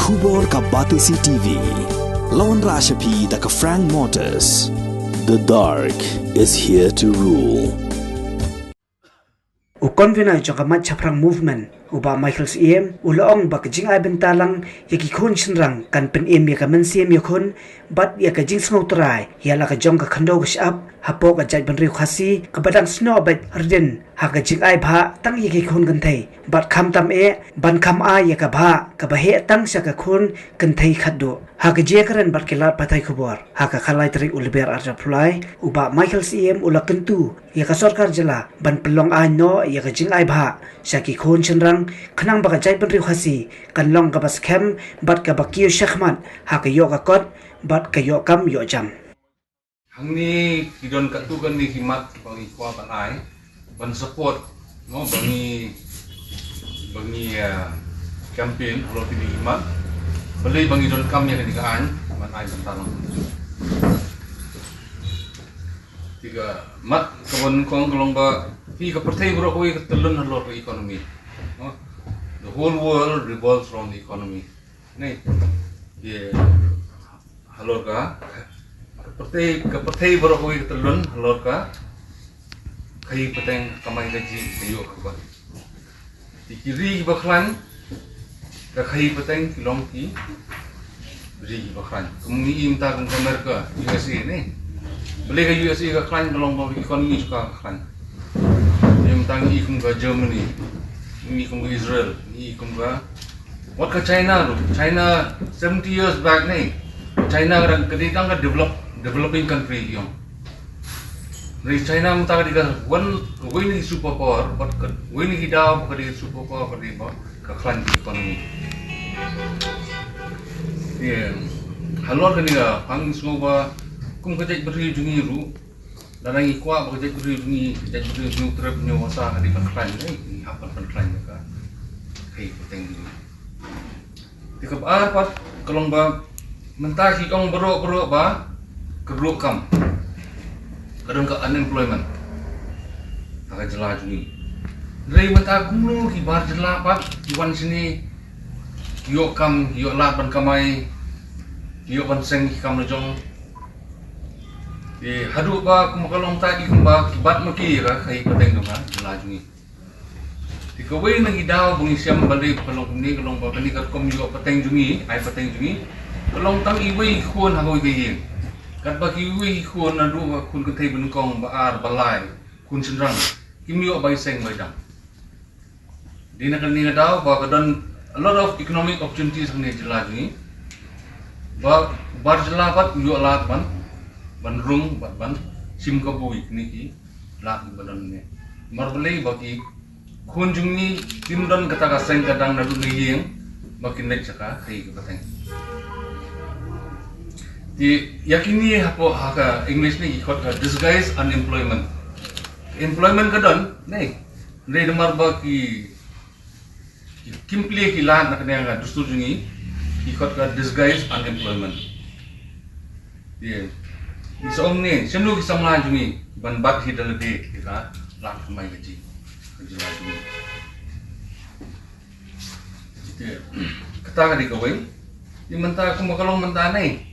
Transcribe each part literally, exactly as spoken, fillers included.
Khubor ka Batesi T V. Lawan Rashapi da ka Frank Motors. The dark is here to rule. U convener jong ka Mait Shaphrang Movement, u Bah Michael Syiem, u la ong ba ka jingai bynta lang ïa ki khun shynrang kan pynim ïa ka mynsiem ïakhun bad ïa ka jingsngewthuh ïa la ka jong ka khyndew ka shyiap hapoh ka jaitbynriew Khasi kaba dang snoh bad ridin ha ka jingai bhah tang ïa ki khun kynthei bad khamtam eh ban kham ai ïa ka bhah kaba heh tang sha ka khun kynthei khatduh. Ha ka jingïakren bad ki lad pathai khubor ha ka khatlai tarik u Lber arhajar arphew lai, u Bah Michael Syiem u la kyntu ïa ka sorkar jylla ban pynlong aiñ noh ïa ka jingai bhah sha ki khun shynrang khnang ba ka jaitbynriew Khasi kan long kaba skhem bad kaba kiew shakhmat ha ka ïoh ka kot bad ka ïoh kam ïoh jam. Hangne ki don katto katne ki mat ba ngi kwah ban ai ban support, no, ba ngi, ba ngi, ah, campaign halor kine ki mat. Balei ba ngi donkam ïa kane ka aiñ ban ai ban tarlang. Te ka mat kaba nyngkong ka long ba phi, ka pyrthei baroh kawei ka tyllun halor ka economy. No? The whole world revolves around the economy. Ni, ye, halor ka, ka pyrthei, ka pyrthei baroh kawei ka tyllun halor ka khaïi pateng, kamai kajih, ka ïoh ka kot. Te ki ri kiba khlaiñ, ka khaïi pateng ki long ki ri kiba khlaiñ. Kum ngi i mynta kum ka America, U S A ni. Balei ka U S A ka khlaiñ, ka long ba ka economy jong ka ka khlaiñ. Ngi mynta ngi i kum ka Germany, ngi i kum ka Israel, ngi i kum ka, wat ka China ruh. China seventy years back ni, China ka dang, ka dei tang ka develop, developing country ïong. Hynrei China mynta ka dei ka wan, kawei na ki superpower, bad kawei na ki daw ba ka dei superpower ka dei ba ka khlaiñ ka economy. Ye, halor kane ka, nga sngew ba kum ka jaitbynriew jong ngi ruh, lada ngi kwah ba ka jaitbynriew jong ngi, ka jaitbynriew jong ngi u Trep Hynñiewbasa ka dei ban khlaiñ, eh, ngi hap ban pynkhlaiñ ïa ka khaïi pateng jong ngi. Te kaba ar pat ka long ba mynta ki ong baroh baroh ba ka ruh kam, ka don ka unemployment ha ka jylla jong ngi. Hynrei mynta kumno ki bar jylla pat ki wan shane, ki ïoh kam, ki ïoh lad ban kamai, ki ïoh ban seng ki kam la jong. Te haduh ba kumba ka long ta i kumba ki bat ma ki ïa ka khaïi pateng jong ka jylla jong ngi. Te kawei na ki daw ba ngi shem balei ba ka long kumne, ka long ba kane ka rukom ïoh pateng jong ngi, ai pateng jong ngi, ka long tang iwei i khun ha kawei ka ïing. Katba kiwei i khun, naduh ka khun kynthei ba nyngkong, ba ar, ba lai, khun shynrang, kim ïoh bai seng bai dam. Dei na kane ka daw ba ka don a lot of economic opportunities hangne jylla jong ngi. Ba bar jylla pat u ïoh lad ban, ban rung bad ban shim kabu ïa kine ki lad ba don ne. Namar balei ba ki khun jong ngi kim don kata ka seng ka dang naduh na ïing ba kin leit sha ka khaïi ka pateng. Te ïa kine hapoh ha ka English ne ki khot ka disguise unemployment. Employment ka don ne, hynrei namar ba ki, ki, kim plie ki lad na kane ka dustur jong ngi, ki khot ka disguise unemployment. Ye. Ngi sa ong ne, shano ki samla jong ngi ban bat hi da lade ïa ka lad kamai kajih ka jylla jong ngi. Te kata ka dei kawei. Te mynta kumba ka long mynta ne,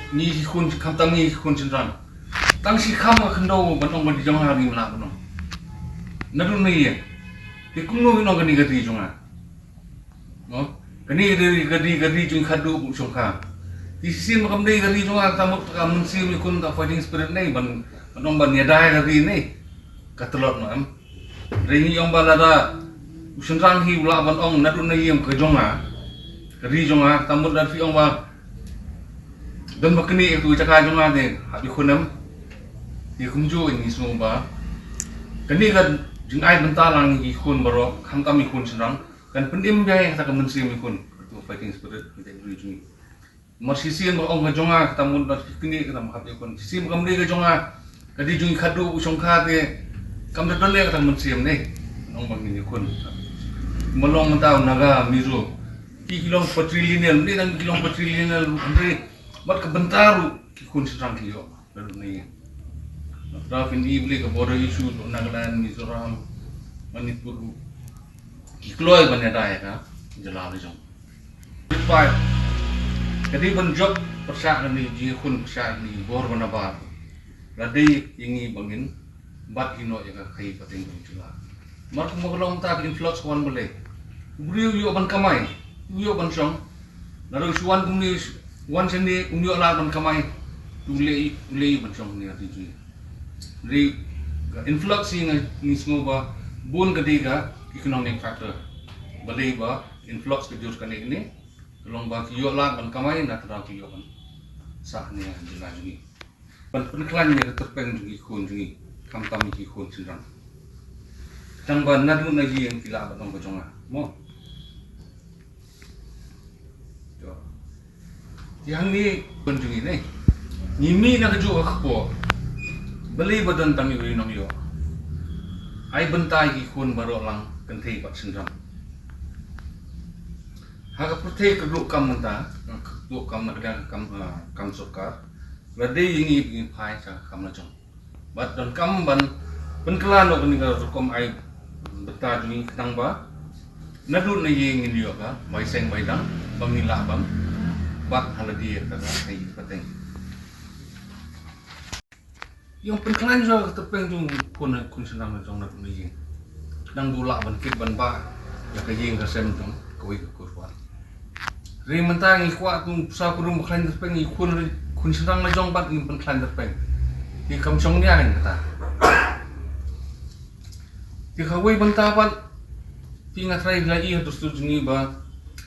ngi ki khun, khamtam ngi ki khun shynrang, tang shi kham ka khyndew ban ong ba dei jong nga ngi mlak ban ong. Naduh na ïing. Te kumno ngin ong kane ka ri jong nga? No? Kane ka ri, ka ri, ka ri jong ngi khatduh u shongkha. Te shisien ba kam dei ka ri jong nga, kata mut ka mynsiem ïakhun, ka fighting spirit ne ban, ban ong ban ïada ïa ka ri ne, ka tlot noh em. Hynrei ngi ong ba lada u shynrang hi u lah ban ong naduh na ïing ka jong nga, ka ri jong nga, kata mut lada phi ong ba don ba knieh ïa ka jaka jong nga te hap ïakhun em. Te kumjuh ngi sngew ba kane ka jingai bynta lang ïa ki khun baroh, khamtam ïa ki khun shynrang, kan pynim bha ïa kata ka mynsiem ïakhun, kata ka fighting spirit ka jong ngi. Namar shisien ba ong ka jong nga, kata mut da phi knieh, kata mut hap ïakhun. Shisien ba kam dei ka jong nga, ka dei jong ngi khatduh u shongkha te kam da don ïa kata ka mynsiem ne, ong ba ngin ïakhun. Kumba long mynta u Naga, Mizo, ki, ki long patrilineal, ne, tang ki long patrilineal, hynrei bad ka bynta ruh ki khun shynrang ki ïoh. Naduh na ïing. Nangta phin i balei ka border issue, Nagaland, Mizoram, Manipur ruh ki kloi ban ïada ïa ka jylla la jong. Five. Ka dei ban jop pyrshah ïa ngi, jingkhun pyrshah ïa ngi bor ba nabar. La dei ïa ngi ba ngin bat ïa ngi ïa ka khaïi pateng jong ka jylla. Mar kumba ka long mynta ka influx ka wan balei? U briew u ïoh ban kamai, u ïoh ban shong. Naduh shu wan kumne, wan shane, um ïoh lad ban kamai. U leh, u leh ban shong ne ati jui. Dei ka influx hi nga, ngi sngew ba bun ka dei ka economic factor. Balei ba influx ka jur kane kane. Ka long ba ki ïoh lad ban kamai, na ka daw ki ïoh ban sah ne ïa ka jylla jong ngi. Ban pynkhlaiñ ïa ka tyrpeng jong ki khun jong ngi, khamtam ïa ki khun shynrang. Tang ba naduh na ïing ki lah ban ong ka jong nga. Mo. To. Ïa ngi khun jong ngi ne. Ngi mih na kajuh ka kpoh. Balei ba don tang iwei i nongïoh? Ai bynta ïa ki khun baroh lang kynthei bad shynrang. Ha ka pyrthei ka duh kam mynta, ka duh kam na ka liang ka kam, ah, kam sorkar. La dei ïa ngi ba ngin phai sha ka kam la jong. Bad donkam ban pynkylla noh kane ka rukom ai bynta jong ngi khnang ba naduh na ïing ngin ïoh ka bai seng bai dang ba ngin lah ban bat ha lade ïa ka khaïi pateng. Ïa pynkylla shuwa ka tyrpeng jong khun, khun shynrang jong naduh na ïing. Khnang ba u lah ban kit ban bah ïa ka ïing ka sem jong kawei ka kur. Hynrei mynta ngi kwah kum sa kurum ba khlaiñ tyrpeng ïa ki khun, khun shynrang la jong bad ngim pynkhlaiñ tyrpeng. Te kam shong nia ngin kata. Te kawei bynta pat, te nga trai la ïa dustur jong ngi ba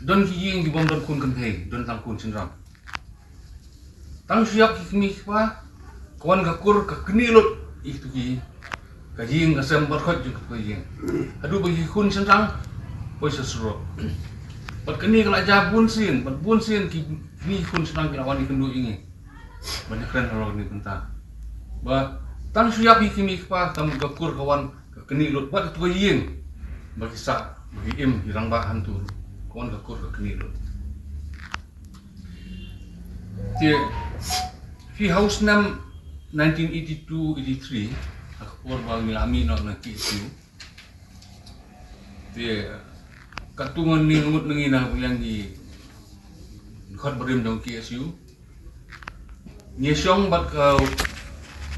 don ki ïing ki bym don khun kynthei, don tang khun shynrang. Tang shu ïap ki kmie ki kpa, ka wan ka kur ka knieh lut ïa kito ki, ka ïing ka sem bad khoit jong kito ki ïing. Haduh ba ki khun shynrang poi sha surok. Bad kane ka la jia bun sien, bad bun sien ki kmie ki khun shynrang ki la wan ïakynduh ïa ngi. Ban ïakren halor kane ka bynta. Ba tang shu ïap ki kmie ki kpa, tang ka kur ka wan ka knieh lut bad kito ki ïing. Ba ki sah, ba ki im, ki rangbah hangto. Ka wan ka kur ka knieh lut. Te phi ha u snem nineteen eighty-two eighty-three, ha ka por ba ngi la mih noh na K S U. Te katto ngan ïa ngut na ngi na ka liang ki dkhot barim jong K S U. Ngi shong bad ka,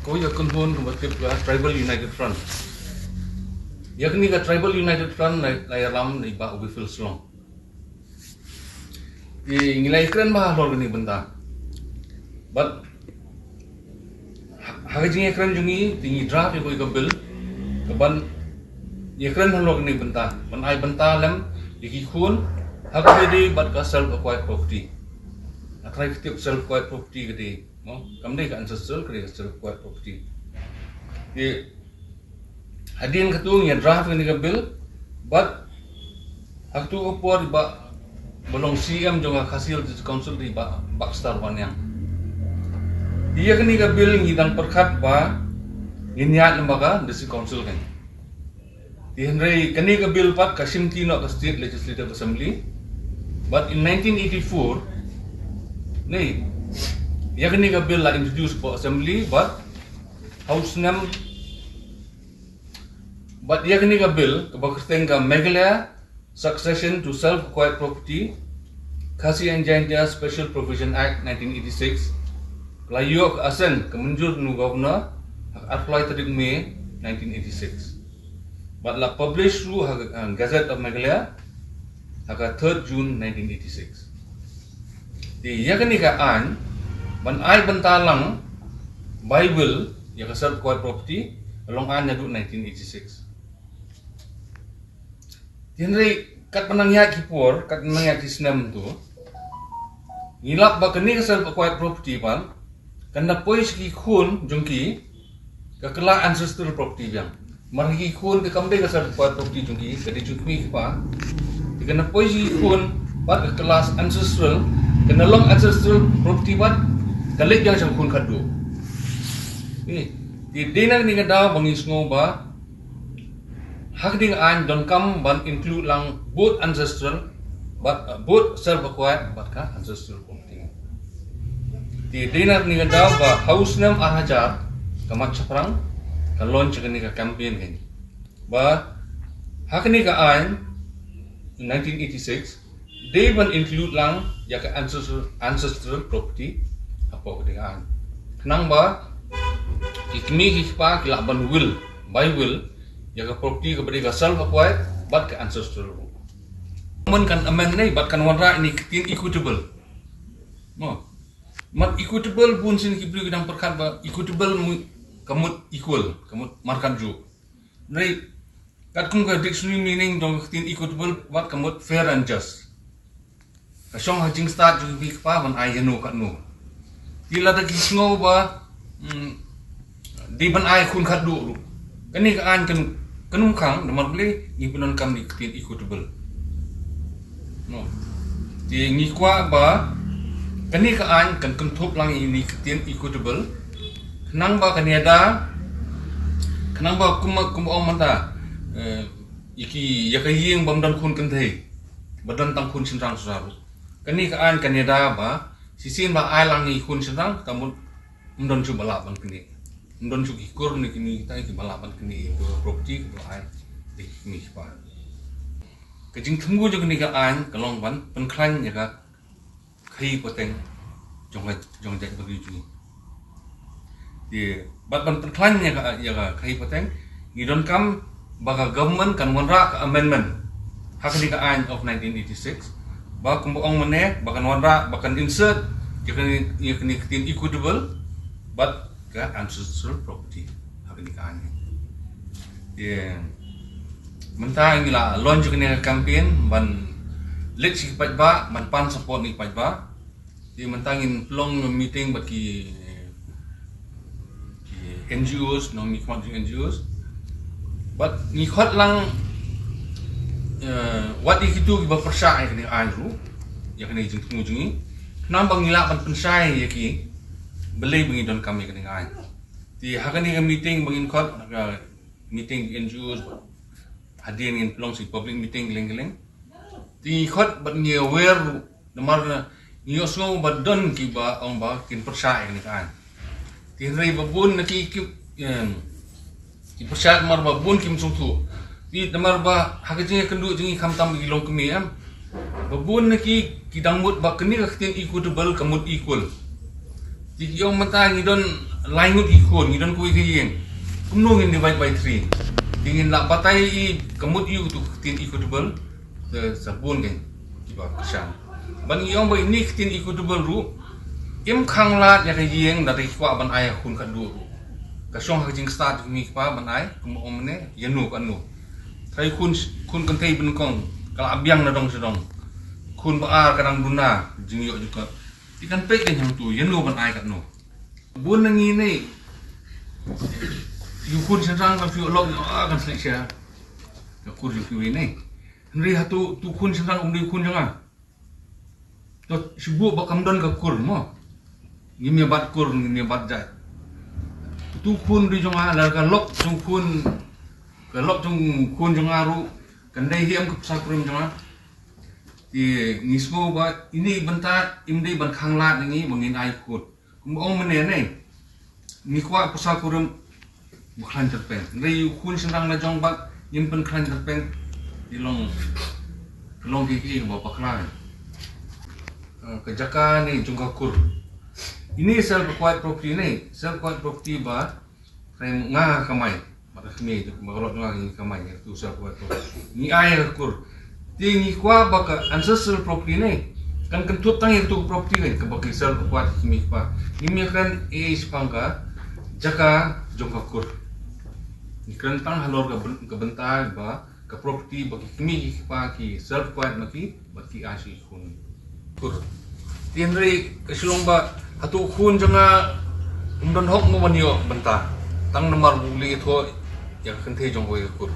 kawei ka kynhun kaba tip ka Tribal United Front. Ïa kane ka Tribal United Front la, la ïalam na i Bah Whipple Slong. Te ngi la ïakren bha halor kane ka bynta. Bad ha, ha ka jingïakren jong ngi, te ngi draft ïa kawei ka bill kaban ïakren halor kane ka bynta, ban ai bynta lem ïa ki khun ha kaba ïadei bad ka self acquired property. Nga trai ka tip self acquired property ka dei, mo, kam dei ka ancestral, ka dei ka self acquired property. Te hadien katto ngi ïa draft kane ka bill, bad ha katto ka por i Bah, ba long C M jong ka Khasi Hills District Council, i Bah Baxter Wanniang. Ïa kane ka bill ngi dang pyrkhat ba ngin ïaid lyngba ka District Council kan. Te hynrei kane ka bill pat ka shimti noh ka State Legislative Assembly. But in nineteen eighty-four, ne, ïa kane ka bill la introduce hapoh Assembly, but ha u snem, but ïa kane ka bill kaba kyrteng ka Meghalaya Succession to Self-Acquired Property, Khasi and Jaintia Special Provision Act nineteen eighty-six, ka la ïoh ka assent, ka mynjur na u Governor ha ka arphew lai tarik May nineteen eighty-six. Bad la publish ruh ha ka, uh, Gazette of Meghalaya ha ka third June nineteen eighty-six. Te ïa kane ka aiñ ban ai bynta lang by will ïa ka self acquired property, ka long aiñ naduh nineteen eighty-six. Te hynrei katba nang ïaid ki por, katba nang ïaid ki snem to, ngi lap ba kane ka self acquired property pat kan da poi sha ki khun jong ki ka kylla ancestral property biang. Namar ki khun te kam dei ka self acquired property jong ki, ka dei jong ki kmie ki kpa. Te kan da poi sha ki khun pat ka kylla ancestral, kan da long ancestral property pat, ka leit biang sha ki khun khatduh. Te dei na kane ka daw ba ngi sngew ba ha kane ka aiñ donkam ban include lang both ancestral bad, uh, both self acquired bad ka ancestral property. Te dei na kane ka daw ba ha u snem ar hajar ka mat shaphrang ka launch kane ka campaign kane. Ba ha kane ka aiñ nineteen eighty-six Dei ban include lang ïa ka ancestral, ancestral property hapoh kane ka aiñ. Khnang ba ki kmie ki kpa ki lah ban will, by will, ïa ka property kaba dei ka self acquired bad ka ancestral ruh. Mon kan amend ne bad kan wanrah ine i ktien equitable. Mo. Mat equitable, bun sien ki briew ki dang pyrkhat ba equitable mut, ka mut equal, ka mut markatjuh. Hynrei katkum ka dictionary meaning jong ka ktien equitable, wat ka mut fair and just. Ka shong ha jingstad jong ki kpa ban ai ïano katno. Te lada ki sngew ba, mm, dei ban ai khun khatduh ruh, kane ka aiñ kan, kan ym khang, namar balei? Ngi pyndonkam ine i ktien equitable. No. Te ngi kwah ba kane ka aiñ kan kynthup lang ine i ktien equitable. Khnang ba kan ïada, khnang ba kum, kum ong mynta, eh, ïa ki, ïa ka ïing bym don khun kynthei, ba don tang khun shynrang shuh shuh. Kane ka aiñ kan ïada ba shisien ba ai lang ine i khun shynrang, ka mut ym don shuh ba lah ban knieh. Ym don shuh ki kur ne kine kita kiba lah ban knieh ïa ka property kaba ai ïa ki kmie ki kpa. Ka jingthmu jong kane ka aiñ ka long ban pynkhlaiñ ïa ka khaïi pateng jong ka, jong ka jaitbynriew jong ngi. Te bad ban pynkhlaiñ ïa ka, ïa ka khaïi pateng, ngi donkam ba ka government kan wanrah ka amendment ha kane ka aiñ of nineteen eighty-six, ba kumba ong mynne ba kan wanrah, ba kan insert ïa kane, ïa kane ka ktien equitable bad ka ancestral property ha kane ka aiñ. Te mynta ngi la launch ïa kane ka campaign ban leit sha ki paidbah, ban pan support na ki paidbah. Te mynta ngin pynlong meeting bad ki, ki N G Os, nongmihkhmat jong N G Os. Bad ngi khot lang, eh, wat ïa kito kiba pyrshah ïa kane ka aiñ ruh, ïa kane ka jingthmu jong ngi, khnang ba ngi lah ban pynshai ïa ki balei ba ngi donkam ïa kane ka aiñ. Te ha kane ka meeting ba ngin khot, ha ka meeting N G Os, hadien ngin pynlong shi public meeting kylleng kylleng. Te ngi khot bad ngi aware ruh, namar ngi ïohsngew ba don kiba ong ba kin pyrshah ïa kane ka aiñ. Te hynrei ba bun na ki, ki, em, ki pyrshah namar ba bun kim sngewthuh. Te namar ba ha ka jingïakynduh jong ngi khamtam ki longkmie, em, ba bun na ki, ki dang mut ba kane ka ktien equitable ka mut equal. Te ki ong mynta ngi don lai ngut ki khun, ngi don kawei ka ïing, kumno ngin divide by three? Te ngin lah batai ïa ka mut ïa uto ka ktien equitable. Te sa bun kein kiba kyrshan. Ban ong ba ine i ktien equitable ruh im khang lad ïa ka ïing lada ki kwah ban ai ïa ka khun khatduh ruh. Ka shong ha ka jingstad jong ki kmie ki kpa ban ai, kumba ong mynne, ïano katno. Trai khun, khun kynthei ba nyngkong ka la biang na dong sha dong. Khun ba ar ka dang duna, jingïoh jingkot. Te kan peit kein hangto ïano ban ai katno. Bun na ngi ne, ïa u khun shynrang kan shu lok, ah, kan sleh sha ka kur jong kiwei ne. Hynrei hato uto u khun shynrang um dei u khun jong nga? To shu buh ba kam don ka kur mo. Ngim ïa bat kur, ngim ïa bat jait. Uto u khun u dei jong nga, lada ka lok jong u khun, ka lok jong u khun jong nga ruh kan dei hi em ka pisa kurim jong nga? Te ngi sngewbha ine i bynta im dei ban khang lad ïa ngi ba ngin ai khun. Kumba ong mynne ne, ngi kwah pisa kurim ba khlaiñ tyrpeng. Hynrei u khun shynrang la jong ba ngin pynkhlaiñ tyrpeng. Te long, long kiei kiei ba bakla. Eh, ka jaka ne jong ka kur. Ine self acquired property ne, self acquired property ba trai nga kamai. Bad ka kmie, ba ka lok jong nga ngi kamai, ïa uto u self acquired property. Ngi ai ïa ka kur. Te ngi kwah ba ka ancestral property ne kan kynthup tang ïa kato ka property ne kaba ki self acquired ki kmie ki kpa. Ngim ïa kren ei shaphang ka jaka jong ka kur. Ngi kren tang halor ka byn-, ka bynta ba ka property ba ki kmie ki kpa ki self acquired ma ki, bad ki ai sha ki khun. Kur. Te hynrei ka shu long ba hato u khun jong nga um don hok mo ban ïoh bynta tang namar ba u leh ïathoh ïa ka kynthei jong kawei ka kur?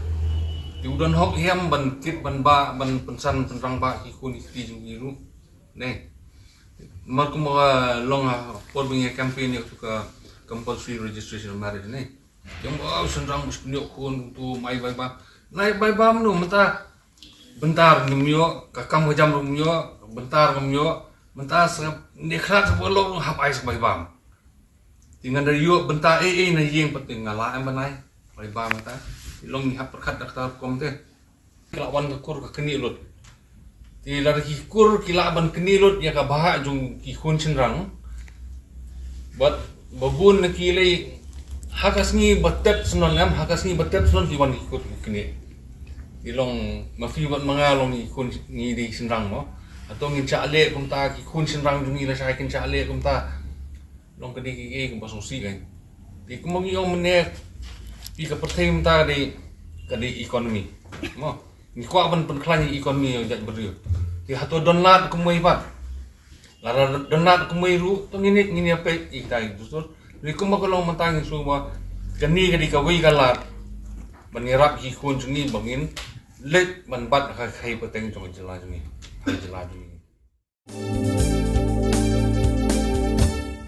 Te u don hok hi em ban kit ban bah, ban pynsan pynrangbah ki khun ki kti jong ki ruh ne. Namar kumba ka long ha por ba ngi ïa campaign ïa kato ka compulsory registration of marriage ne. Ki ong ba u shynrang u shu pynïoh khun kumto, ym ai bai bam. Ym ai bai bam no, mynta bynta ruh ngim ïoh, ka kam ka jam ruh ngim ïoh, bynta ruh ngim ïoh, mynta sa ne khlad sa ba lok ruh hap ai sa bai bam. Te ngan da ïoh bynta ei ei na ïing pat te nga lah em ban ai bai bam mynta. Te long ngi hap pyrkhat da kata rukom te. Ka la wan ka kur ka knieh lut. Te lada ki kur ki lah ban knieh lut ïa ka bhah jong ki khun shynrang. Bad ba bun na ki lei ha ka sngi ba tep shnong em, ha ka sngi ba tep shnong ki wan ki kur ki knieh. Ki long ma phi bad ma nga long ki khun ngi dei shynrang mo. Hato ngin shah leh kumta, ki khun shynrang jong ngi lashai kin shah leh kumta. Long ka dei kiei kiei kumba sngewsih kan. Te kumba ngi ong mynne, phi, ka pyrthei mynta ka dei, ka dei economy. Mo. Ngi kwah ban pynkhlaiñ ïa economy ïa u jaitbynriew. Te hato don lad kumwei pat? Lada don lad kumwei ruh, to ngin ïa, ngin ïa peit ïa kita ki dustur. Te kumba ka long mynta ngi sngew ba kane ka dei kawei ka lad ban ïarap ki khun jong ngi ba ngin leit ban bat ha ka khaïi pateng jong ka jylla jong ngi, ha ka jylla jong ngi.